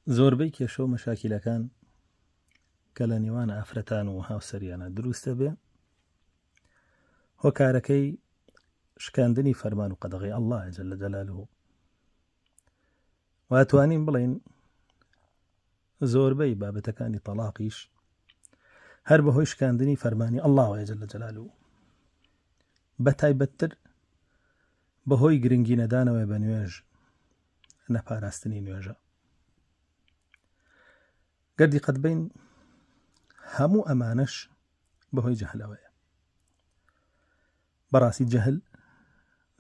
زۆربەی کێشە و مەشاکیلەکان کە لە نێوان ئافرەتان و هاوسەریانە دروستە بێ هۆکارەکەی شکاندنی فەرمان و قەدەغی اللە جل جلاله واتوانین بڵین زۆربەی بابەتەکانی تەلاقیش هەر بەهۆی شکاندنی فەرمانی اللە جل جلاله بە تایبەتتر بەهۆی گرنگی نەدانەوەی بە نوێژ نەپاراستنی نوێژە گەر دیقەت بین هەموو ئەمانەش بەهۆی جەهلەوەیە بەڕاستی جەهل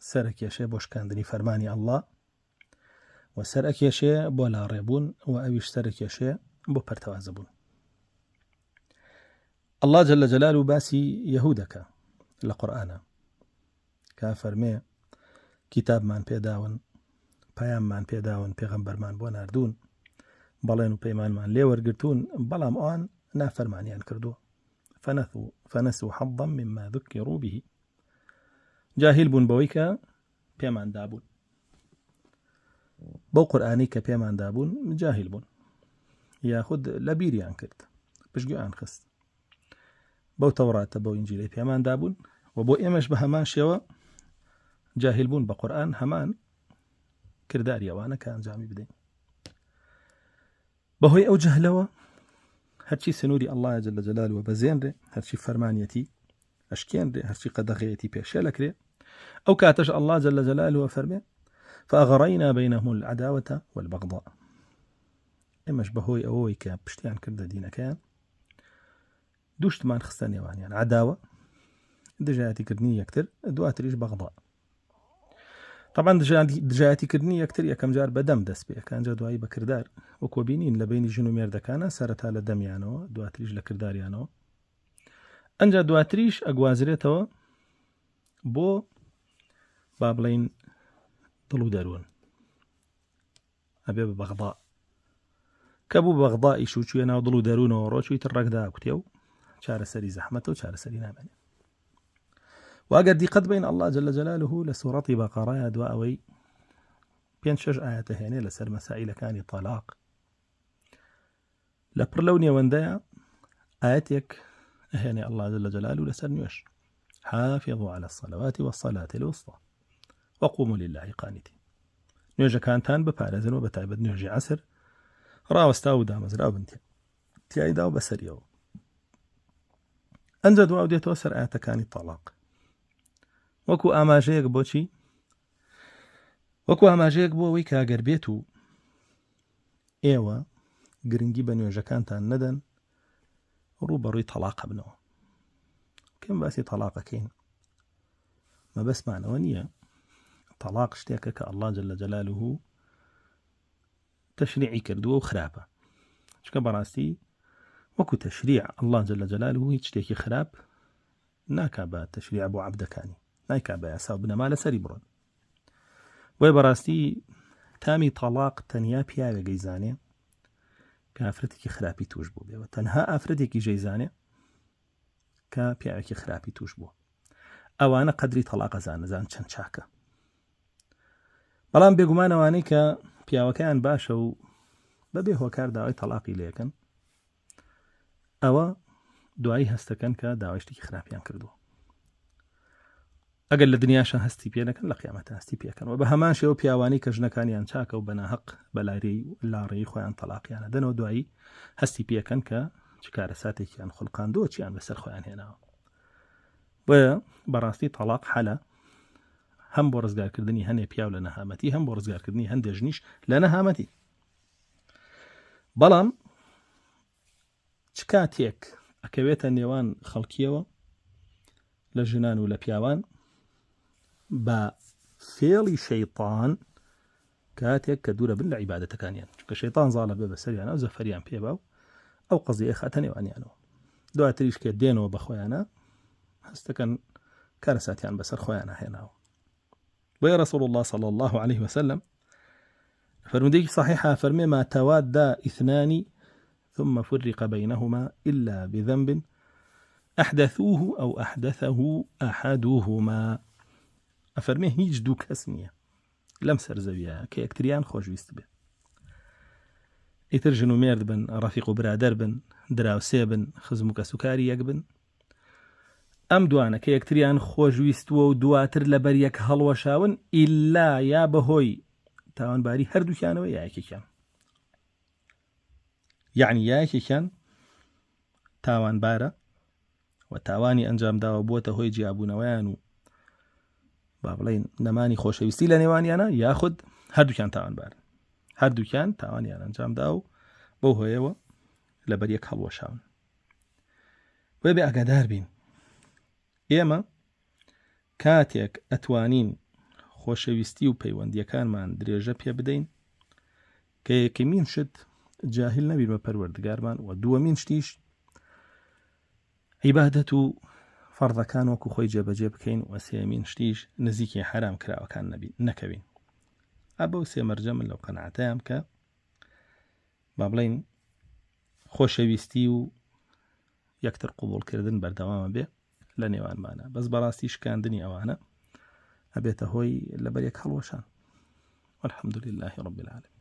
سەرەکێشێ بۆ شکاندنی فەرمانی ئەڵڵا و سەرەکێشێ بۆ لاڕێبوون و ئەویش سەرەکێشێ بۆ پەرتەوازە بوون الله جل جلاله باسی یەهودەکە لە قورئانە کە فەرمێ کیتابمان پێداون پەیاممان پێداون پێغەمبەرمان بۆ ناردوون بەڵێن و پەیمانمان لێ وەرگتوون بەڵام ئەوان نافەرمانیان کردووە فنسوا حظا مما ذكروا به جاهیل بوون بەوەی کە پێمان دابوون بەو قورئانی کە پێمان دابوون جاهیل بوون یاخود لە بیریان کرد پشتگوێیان خست بەو تەوراتە بەو ئینجیلەی پێمان دابوون و بۆ ئێمەش بە هەمان شێوە جاهیل بوون بە قورئان هەمان کرداری ئەوانە کە ئەنجامی بدەین بەهۆی ئەو جەهلەوە هەرچی سنووری اللە جل جلاله بەزێنرێ هەرچی فەرمانیەتی ئەشکێنرێ هەرچی قەدەغەیەتی پێشێل ئەکرێ ئەو کاتەش اللە جل جلاله فەرمێ فأغرينا بينهم العداوة والبغضاء ئێمەش بەهۆی ئەوەی کە پشتیان کردە دینەکەیان دوشتمان خستە نێوانیان عداوە دژایەتیکردنی یەکتر دواتریش بەغضاء طبعا دژایەتیکردنی یەکتر یەکەم جار بەدەم دەست پێ ئەنجا دوایی بە کردار وەکۆ بینین لە بینی ژن و مێردەکانە سەرەتا لە دەمیانەوە دواتریش لە کرداریانەوە ئەنجا دواتریش ئەگوازرێتەوە بۆ با بڵین دڵ و دەروون ئەبێ بە بەغدا کە بوو بەغدا ئیش و چوێ ناو دڵ و دەروونەوە ڕۆچووی تر ڕەگدا کوتێ و چارەسەری زەحمەتە و چارەسەری نامێنێ واگەر دیقەت بین الله جل جلاله لە سوڕەتی بەقەڕایە دوا ئەوەی پێنج شەش ئاەتە هێنێ لەسەر مەسائلەکانی تەلاق لە پڕ لەو نێوەندەیە ئاەتێک ئەهێنێ الله جل جلاله لەسەر نوێژ حافظوا على الصلوات والصلاة الوسطى وقوموا لله قانتين نوێژەکانتان بپارێزن و بە تایبەت نوێژی عەسر ڕاوەستا و دامەزراو بن تیایدا و بەسەریەوە ئەنجا دوا دێتەوە سەر ئاەتەکانی تەڵاق وەکو ئاماژەیەک بۆچی وەکو ئاماژەیەک بۆ ئەوەی کاگەر بێت و ئێوە گرنگی بە نوێژەکانتان نەدەن ڕوو بەڕووی تەڵاقە بنەوە کەم باسی تەڵاقەکەین مەبەستمانەوە نییە تەڵاق شتێکە کە ئەڵڵا جل جلاله تەشریعی کردووە و خراپە چکە بەڕاستی وەکو تەشریع ئەڵڵا جل جلاله هیچ شتێکی خراپ ناکا بە تەشریع بۆ عەبدەکانی نایکا بە یاسا و بنەما لەسەری بڕۆن بۆیە بەڕاستی تامی تەڵاق تەنیا پیاوێک ئەیزانێ کە ئافرەتێکی خراپی توش بوو بێەوە تەنها ئافرەتێکی ژەیزانێ کە پیاوێکی خراپی توش بووە ئەوانە قەدری تەڵاقە زانەزان چەند چاکە بەڵام بێگومان ئەوانەی کە پیاوەکەیان باشە و بەبێ هۆکار داوای تەلاقی لەکەن ئەوە دوایی هەستەکەن کە داوای شتێکی خراپیان کردووە ئەگەر لە دنیاشە هەستی پێ نەکەن لە قیامەت هەستی پێکەن و بە هەمان شێوە پیاوانی کە ژنەکانیان چاکە و بەناهەق بەلاری لاڕێی خۆیان تەلاقیانە دەنەوە دوایی هەستی پێکەن کە چ کارەساتێکیان خولقاندووە چیان بەسەر خۆیان هێناوە بۆیە بەڕاستی تەلاق حەلە هەم بۆ ڕزگارکردنی هەنێ پیاو لە نەهامەتی هەم بۆ ڕزگارکردنی هەندێک ژنیش لە نەهامەتی بەڵام چ کاتێک ئەکەوێتە نێوان خەڵکیەوە لە ژنان و لە پیاوان بە فێڵی شەیطان کاتێک کە دوورە بن لە عیبادەتەکانیان چونکە شەیطان زاڵە بێ بەسەریانە و زەفەریان پێبا و ئەو قەزیە خاتە نێوانیانەوە دواتریش کە دێنەوە بە خۆیانە هەستەکەن کارەساتیان بەسەر خۆیانە هێناوە بۆیە رسول الله صلى الله عليه وسلم فەرمودەیەکی صحیحە فەرمێ ما توادا اثنان ثم فرق بينهما إلا بذنب أحدثوه أو أحدثه أحدهما ئەفەرمێ هیچ دوو کەس نییە لەم سەر زەویە کە یەکتریان خۆشویست بێ. ئیتر ژن و مێرد بن، ڕەفیق و برادەر بن، دراوسێ بن، خزم و کەسوکاری یەک بن، ئەم دوانە کە یەکتریان خۆشویستووە و دواتر لەبەر یەک هەڵوەشاون، ئیلا یا بەهۆی تاوانباری هەردووکیانەوە یا یەکێکیان. یەعنی یا یەکێکیان تاوانبارە و تاوانی ئەنجام داوە بووەتە هۆی جیابوونەوەیان و با بڵین نەمانی خۆشەویستی لە نێوانیانە یاخود هەردووکیان تاوانبارن هەردووکیان تاوانیان ئەنجامدا و بەو هۆیەوە لەبەر یەک هەڵوەشاون بۆیە بێ ئاگادار بین ئێمە کاتێک ئەتوانین خۆشەویستی و پەیوەندیەکانمان درێژە پێ بدەین کە یەکەمین شت جاهل نەبین بە پەروەردگارمان و دووەمین شتیش عیبادەت و فەرزەکان وەکو خۆی جێبەجێ بکەین و سێمین شتیش نزیکی حەرام کراوەکان نەبین نەکەوین ئە بەو سێ مەرجە من لەو قەناعەتەیام کە با بڵین خۆشەویستی و یەکتر قوبوڵکردن بەردەوامە بێ لە نێوانمانە بەس بەڕاستی شکاندنی ئەوانە ئەبێتە هۆی لەبەر یەک هەڵوەشان والحمد لله رب العالمين.